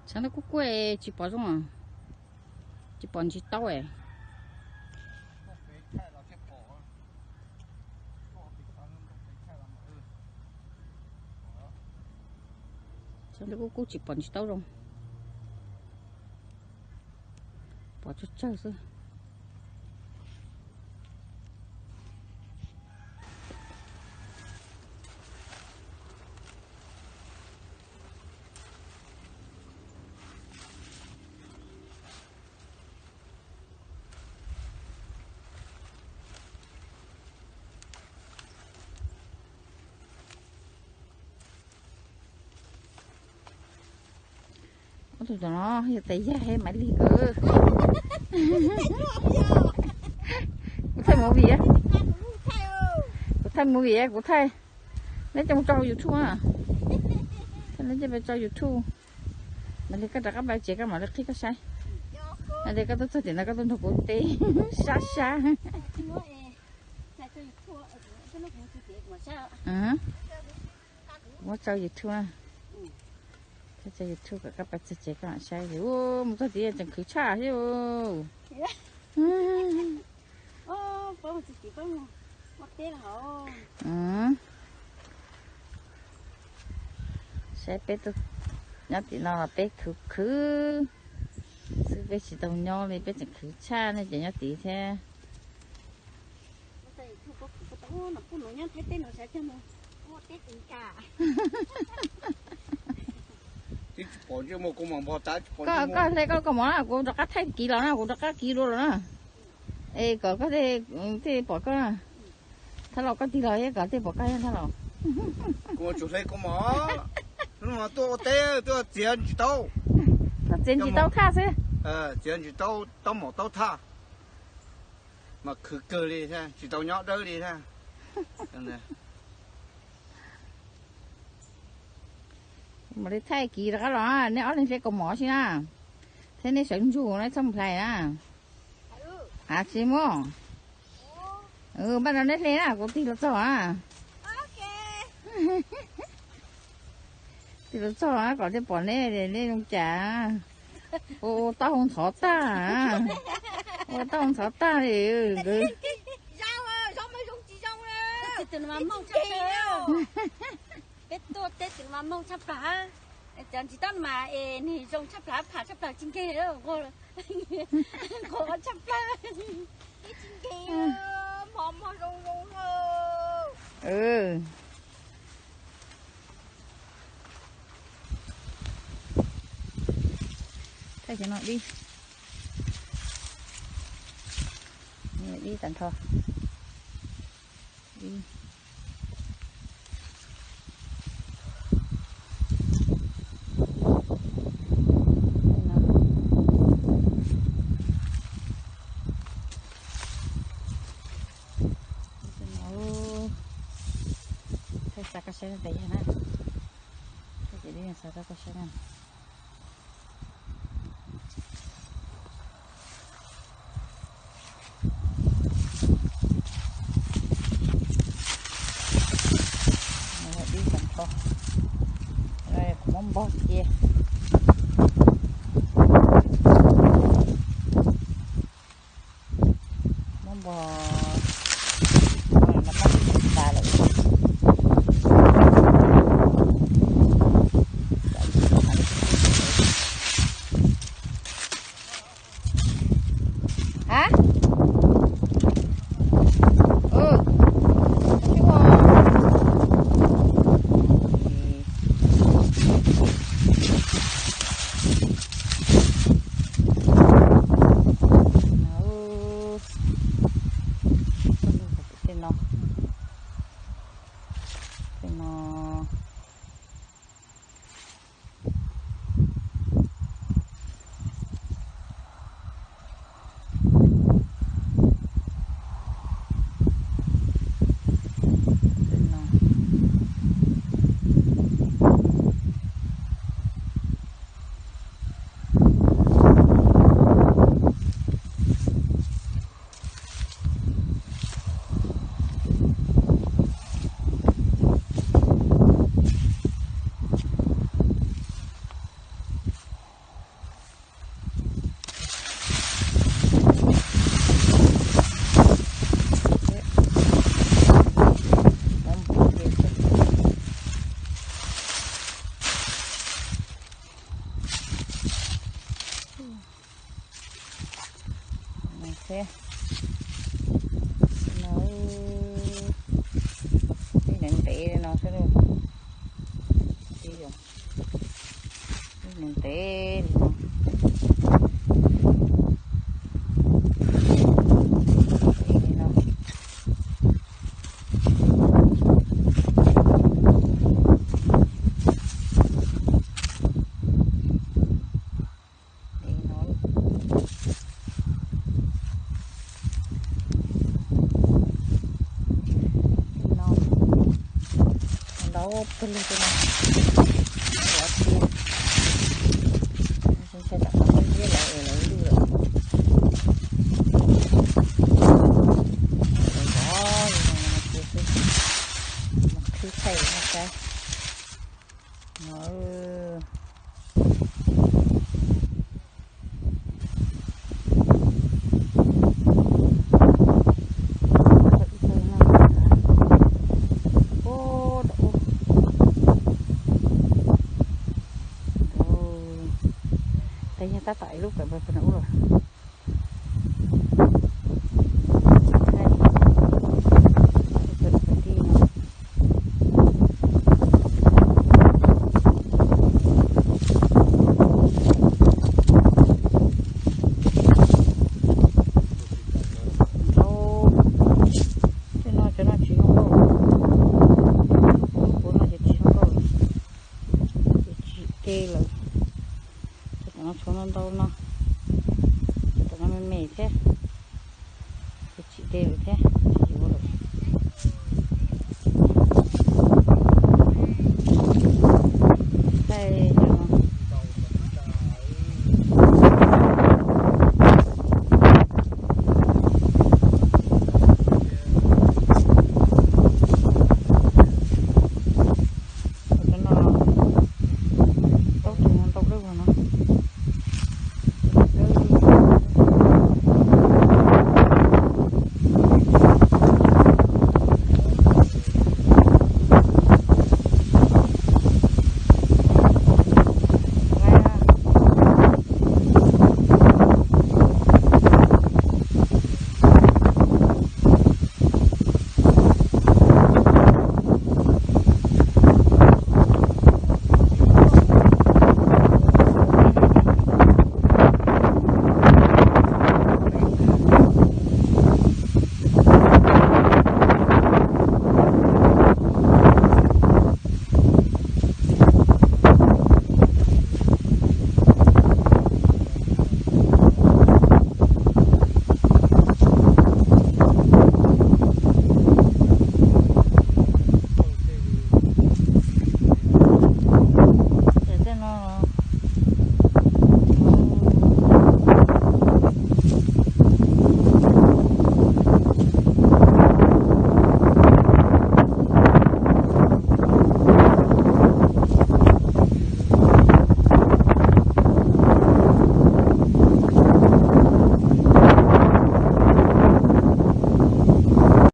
Tshav ntuj kub kub tsis pom zoo, tsis pom ntsis taub. Tshav ntuj kub kub tsis pom ntsis taub zoo, pom tsawg tsawg xwb. Ob tug tom no yog tais yag he Maiv Lig nkawd. Kuv thaij movie, kuv thaij movie, kuv thaij. Neb coj mus tso hauv YouTube na. Neb coj mus tso YouTube. Maiv Lig, koj rov qab pais tsev koj mam li qhib koj saib. Maiv Lig, koj tuaj txog tim no koj tuaj nrog kuv teb sab sab. Muab tso YouTube na. Tso YouTube kom koj pais txog tsev koj mam saib. Mus txog tid tseem khwv tshaj thiab. Saib peb tuaj nyob tim no los peb khwv khwv xwb, peb tsis tau nyob li, peb tseem khwv tshaj ne, ces nyob tid thiab. Koj hle koj kaus mom na, kuv rov qab thaij kiv los na, kuv rov qab kiv dua los na. Es kom koj thiaj pom koj na. Thab Laus, koj tig los thiab kom thiaj pom koj thiab Thab Laus. Kuv tsis hle kaus mom, hnub no tuaj ua teb tuaj txiav ntsis taub. Tuaj txiav ntsis taub thaj xwb. Txiav ntsis taub, taub mom taub thaj. Mas khwv kawg li thiab, tsis tau nyob dawb li thiab. Mam li thaij kiv rov qab los, neb ob leeg hle kaus mom xwb na, thiab neb sawv ntsug na, txhob mus hlais na. Av tsis muaj. Npaj no neb hle na, kuv tig los txog na. Tig los txog na kom thiaj pom neb, neb zoo cas. Ua taub hau ntxhov tag, ua taub hau ntxhov tag li. Peb tuaj teb tim no mas moog tshaj plaws, cov ntsis taub no mas es nws zoo tshaj plaws, pham tshaj plaws, tsis nkeeg, nquag tshaj plaws, tsis nkeeg, mog mog zoo zoo. Thaij cov no dib, dib tag nrho. Thaij xa koj saib tais yag na. Thaij ces li xa rau koj saib na. Dib tag nrho. Kuv muab npog cia. Muab npog, npog no mas tas lawm. Hab, tej no, tej no. ntev li no xwb lauj. Ib yog mus ntev li no. Ntev li no. Ntev no. No, ntau kawg li no. Ua tiag, ntshai tam no peb thiab lawv es lawv lwj lawm. Lawv zov li no no xwb, mus khwb thaij no saib. No, ib tug no, ub, rau ub. Tes yog tab tom ib lub kawm pawg pawg no ub los. Ntau, tej no cov no tsis zoo nkauj, lub puav no ces tsis zoo nkauj, ces tsim de lawm. Cov tom no tshuav ntau ntau no, cov tom no me me thiab, ces tsim de lawm thiab.